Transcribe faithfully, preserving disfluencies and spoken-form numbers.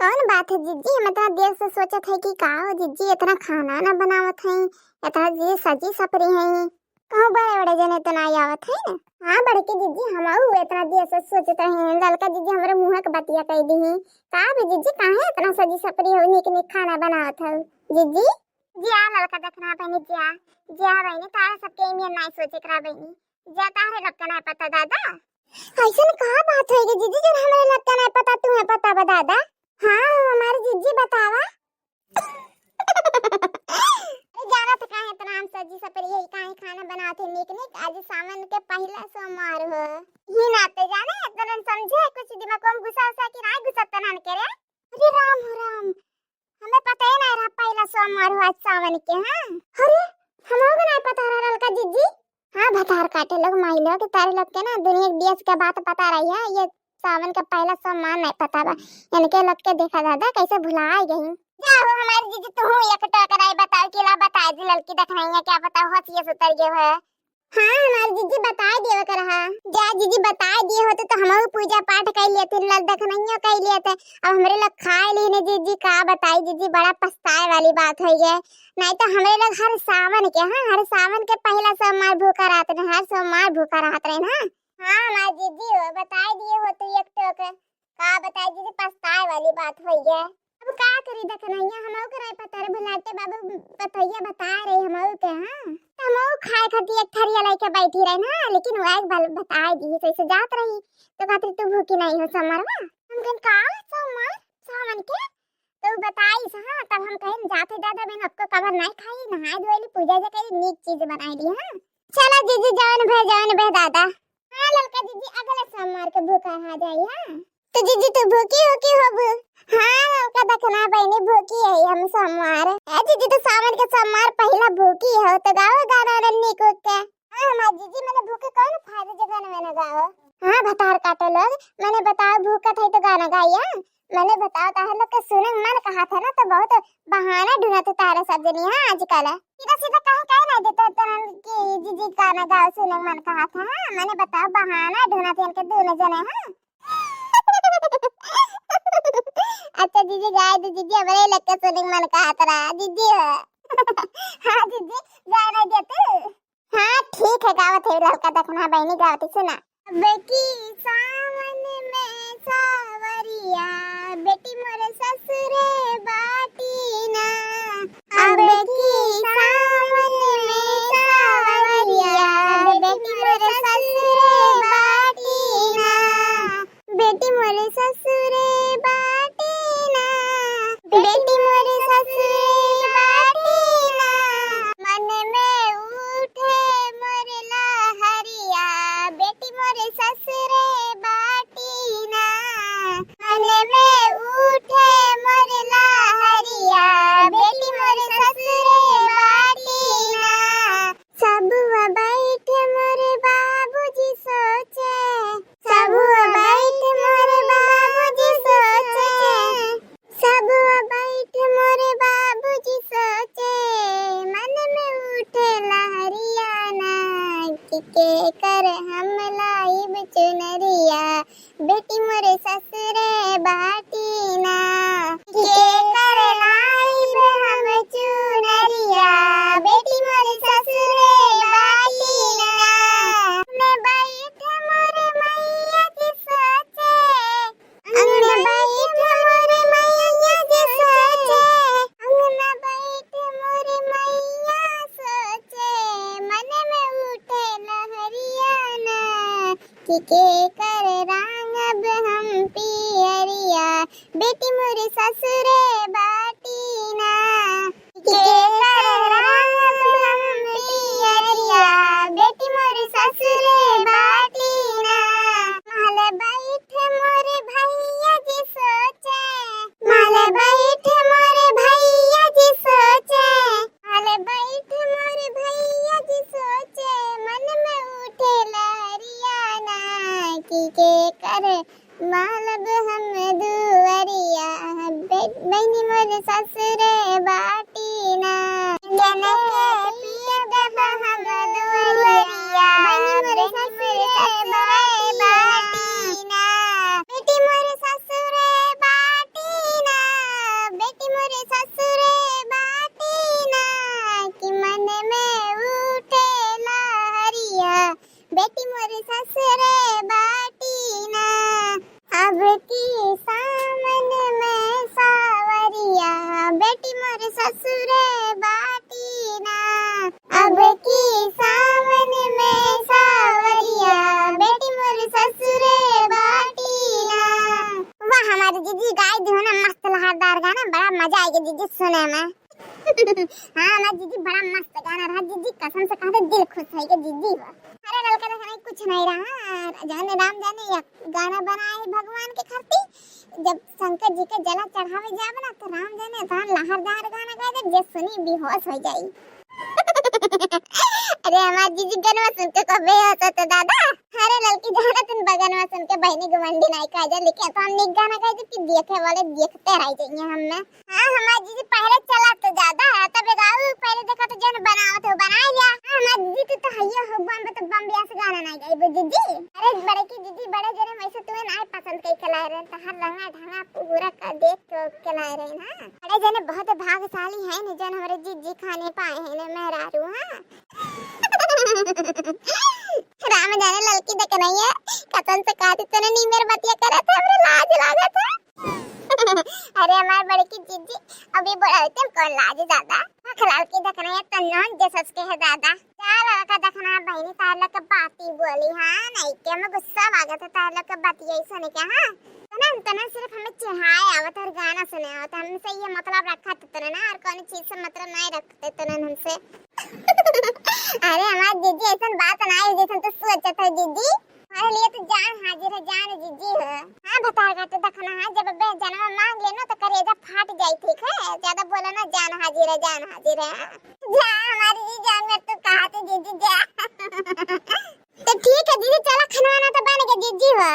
कौन बात है जिज्जी, हम इतना देर से सोचत है कि का हो जिज्जी, इतना खाना ना बनावत है, इतना जे सजी सपरी है, कहूँ बड़े बड़े जने तो ना आवत है ना। हाँ बड़की जिज्जी, हम इतना देर से सोचत रहे हैं, ललका जिज्जी हमरे मुँह के बतिया कह दी है। का भी जिज्जी, काहे इतना सजी सपरी हो, निक निक खाना बनावत हो जिज्जी? जी आ ललका देखना बहनी, जी आ, जी आ बहनी, तारा सबके इमियन नाई सोचे करा बहनी, जा तारे लोग के नाई पता दादा। ऐसन का बात होई गे जिज्जी, जन हमरे लोग के नाई पता, तुम्हें पता बा दादा? हाँ हमारे जिज्जी बतावा। अरे जाना तो काहे इतना हम सजी सपरी है, काहे खाना बनावत है निक निक, आज सावन के पहला सोमवार हो। ही नाते जाने इतना समझे, कुछ दिमाग में घुसा उसा कि नाई घुसा तनन के रे। अरे राम हो राम, हमें पता ही नहीं रहा पहला सोमवार हुआ सावन के। हाँ अरे, हम लोग नहीं पता रहा ललका जिज्जी। हाँ भतार काटे लोग, माई लोग, तारे लोग के ना दुनिया के देश के बात पता रही है, ये सावन का पहला सोमवार नहीं पता बा इनके लोग के। देखा दादा कैसे भुला गई। जाओ हमारे जिज्जी, तू एक टोकरा बताओ कि ला बताए दी ललकी देखना क्या बताओ हंसिया से उतर गए है। हाँ हमार जिज्जी बताए दियो कर हा। जा जिज्जी बताए दिए होते तो हमहू पूजा पाठ कर लेते, लल देखनइयो कर लेते। अब हमरे लोग खाए ली ने जिज्जी, का बताई जिज्जी, बड़ा पछताए वाली बात होई है। नहीं तो हमरे लोग हर सावन के, हाँ हर सावन के पहला सोमवार भूखा रहत रहे, हर सोमवार भूखा रहत रहे ना। हाँ हमार जिज्जी हो बताए दिए होते एक टोक, का बताई जिज्जी, पछताए वाली बात होई है। अब का करी देखनइया, हमहू के रहे पता रहे, भुलाटे बाबू पतोहिया बता रहे हमहू के, हाँ। तो हमहू खाए खातिर एक थरिया लेके बैठी रहे ना, लेकिन वह एक बार बताए दी, सही से जात रही, तो खातिर तू भूखी नहीं हो समरवा। हम कहन का सोमवार, सावन के, तो बताई से, हाँ, तब हम कहन जाते दादा बहन आपको कबर नहीं खाई, नहाए धोए ली, पूजा जा करी, नीक चीज बनाई ली, हाँ। चला जिज्जी, जौन भे, जौन भे दादा। हाँ ललका जिज्जी, अगले सोमवार के भूखा रहा जाई, हाँ। तो जिज्जी तू भूखी हो कि होबू? हाँ ललका देखना बहनी भूखी है हम सोमवार। ए जिज्जी तो सावन के सोमवार पहला भूखी हो तो गाओ गाना रन्नी को के। हाँ हमार जिज्जी मने भूखे कौन फायदा जे गाना में ना गाओ। हाँ भतार काटो लोग, मने बताओ भूखा था तो गाना गाइया। मने बताओ ताहर लोग के सुने मन कहा था ना तो बहुत बहाना ढूंढत तारा सब जनी। हाँ आजकल सीधा सीधा कहे काहे ना देता तनन की जिज्जी गाना गाओ सुने मन कहा था। हाँ मने बताओ बहाना ढूंढत इनके दोनों जने। हाँ अच्छा जिज्जी गाए दे जिज्जी, हमरे लग के सुने मन कहा था जिज्जी हो। हाँ जिज्जी गाए ना दे तू। हाँ ठीक है गावत है ललका देखना बहनी गावत है सुना। अब की सावन में सावरिया बेटी मोरे ससुरे बाटी ना। अब की सावन में सावरिया बेटी मोरे ससुरे बाटी ना। बेटी मोरे ससुरे बाटी ना। बेटी मोरे ससुरे बाटी ना। मन में उठे मोरे लहरिया। बेटी मोरे ससुरे बाटी ना। मन में उठे मोरे लहरिया। बेटी मोरे ससुरे बाटी ना। सबुआ बैठ मोरे बाबूजी सोचे। सबुआ बैठ मोरे बाबूजी सोचे। सबुआ बैठ मोरे बाबूजी सोचे। मन में उठे लहरिया ना। कि के कर हम लाइब चुनरिया। बेटी मोरे ससुरे बाटी ना। के कर लाइब हम चुनरिया। बेटी मोरे ससुरे बाटी ना। अंगने बैठ मोरे मैया जी सोचे। अंगने बैठ मोरे मैया जी सोचे। अंगने बैठ मोरे मैया सोचे। मन में उठे लहरिया ना। कि के कर रांगब हम पियरिया। बेटी मोरे ससुरे बाटी ना। के कर रांगब हम पियरिया। बेटी मोरे ससुरे बाटी ना। महल बैठ मोरे भैया जी सोचे। महल बैठ मोरे भैया जी सोचे। महल बैठ मोरे भैया जी सोचे। मन में उठे लहरिया ना। कि के कर मालब हम दुअरिया। बे-, बहिनी मोर ससुरे बाटी ना। जनके पियब हम दुअरिया। बहिनी मोर ससुरे बाटी ना। बेटी मोर ससुरे बाटी ना। मस्त लहरदार गाना, बड़ा मजा आइगे जीजी सुने में। हाँ, हमार जीजी बड़ा मस्त गाना रहा जीजी, कसम से कहते दिल खुश होइगे जीजी हो। अरे ललका देखा नहीं कुछ नहीं रहा, जाने राम जाने एक गाना बनाए भगवान के खातिर। जब शंकर जी के जला चढ़ावे जाब ना तो राम जाने तहाँ लहरदार गाना गा दे, जे सुनी बेहोश हो जाई। अरे हमार जीजी गनवा सुन के कबे होत तो दादा। अरे ललकी जाना तुम बगनवा सुन के बहनी गुमंडी नाई कह जा, लेकिन तो हम नीक गाना गाई कि देखे वाले देखते रह जाइए हमें। हाँ हमार जीजी पहले चला तो ज्यादा है, तब गाऊ पहले देखा तो जन बनावत हो बनाई लिया। हाँ हमार जीजी तू तो हइया हो बम तो बम ब्यास गाना नाई गाई जीजी। अरे बड़े की जीजी बड़े जने वैसे तुम्हें नाई पसंद कई के लाए रहे, तो हर रंगा ढंगा पूरा कर देख के लाए रहे ना। बड़े जने बहुत भागशाली है न जन हमारे जीजी खाने पाए हैं न मेहरारू। हाँ राम जाने ललकी देख नहीं है, कसम से कहती तने नी मेरे बतिया करे थे, हमरे लाज लागत है। अरे हमार बड़की जीजी अभी बोला तुम कौन लाज ज्यादा। आँख ललकी देख नहीं है तो नॉन जसस के है दादा। जा ललका देखना है बहनी तार लग के बाती बोली। हाँ नहीं के हमें गुस्सा लागत है तार लग के बाती यही सुने के। हाँ तनन तनन सिर्फ हमें चिढ़ाए आवत और गाना सुने आवत, हमसे ये मतलब रखा तो तनन ना और कौन चीज से मतलब नहीं रखते तनन हमसे। अरे हमार जीजी ऐसन बात ना है जैसन तो सोचत है जीजी। हमारे लिए तो जान हाजिर है जान जीजी हो। हाँ भतार काटे देखना है जब अबे जनवा मांग लेना तो करेजा फाट जाई ठीक है, ज्यादा बोला ना जान हाजिर है जान हाजिर है। जा हमारी जी जान में तू कहा थे जीजी जा। तो ठीक है जीजी चला खनवा ना तो बन गया जीजी हो।